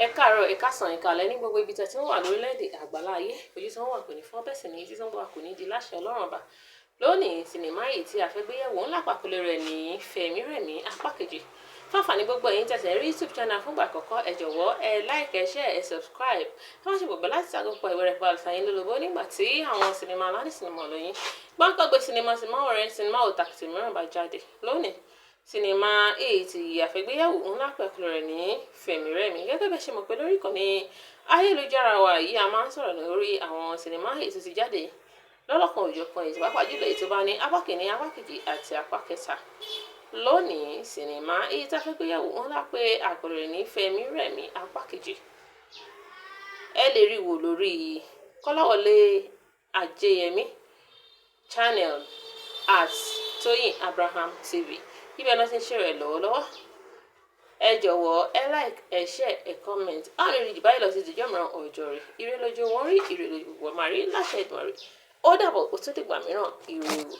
Ẹ káàárọ̀, ẹ káàsán, ẹ káalẹ́ ní gbogbo ibi tí ẹ ti ń wà lórílẹ̀‐èdè àgbáláyé. Ojú tí wọ́n wà kò ní fọ́, bẹ́ẹ̀ sì ni etí tí wọ́n wà kò ní di láṣẹ Ọlọ́run Ọba. Lónìí, sinimá yìí tí a fẹ́ gbé yẹ̀wò ńlá pàkúlẹ̀ rẹ̀ ní Fẹ̀mí Rẹ̀mí apá kejì. Fáfàní gbogbo ẹ̀yin tẹ̀sẹ̀ rí YouTube channel fúngbà àkọ́kọ́, ẹ jọ̀wọ́, ẹ like, ẹ share, ẹ subscribe. Ẹ má ṣe gbàgbé láti ṣàgọ́pọ̀ ìwé rẹ̀ pàlùfà yín lólobó nígbà tí àwọn sinimá aládìí, sinimá olóyin, gbáǹkọ́gbé sinimá, sinimá ọ̀rẹ́, sinimá òtàkìtì mìíràn bá jáde. Lónìí, sinimá èyí tí a fẹ́ gbé yẹ̀wò ńlá pàkúlẹ̀ rẹ̀ ní Fẹ̀mí Rẹ̀mí. Gẹ́gẹ́ bí ẹ ṣe mọ̀ pé lórí ìkànnì ayélujára wa yìí, a máa ń sọ̀rọ̀ lórí àwọn sinimá èyí tó ti jáde lọ́lọ́kan òjọ̀kan, èyí pàápàá jùlọ èyí tó bá ní apá kìíní, apá kejì àti apá kẹta. Lónìí, sinimá èyí tá a fẹ́ gbé yẹ̀wò ńlá pé àkọlé rẹ̀ ní Fẹ̀mí Rẹ̀mí apá kejì. Ẹ lè rí wò lórí Kọ́láwọlé Ajéyẹmí channel @ToyinAbrahamTV. Ibẹ̀ náà ti ń ṣe rẹ̀ lọ́wọ́lọ́wọ́. Ẹ jọ̀wọ́, ẹ like, ẹ share, ẹ comment. Àwọn èrè jù báyìí lọ sí ìdíjọ́ mìíràn. Ọjọ́ rẹ̀ ire lójú wọn rí, ire lójú gbogbo máa rí láṣẹ Èdùmàrè. Ó dàbọ̀, ó tún dìgbà mìíràn. Ire o.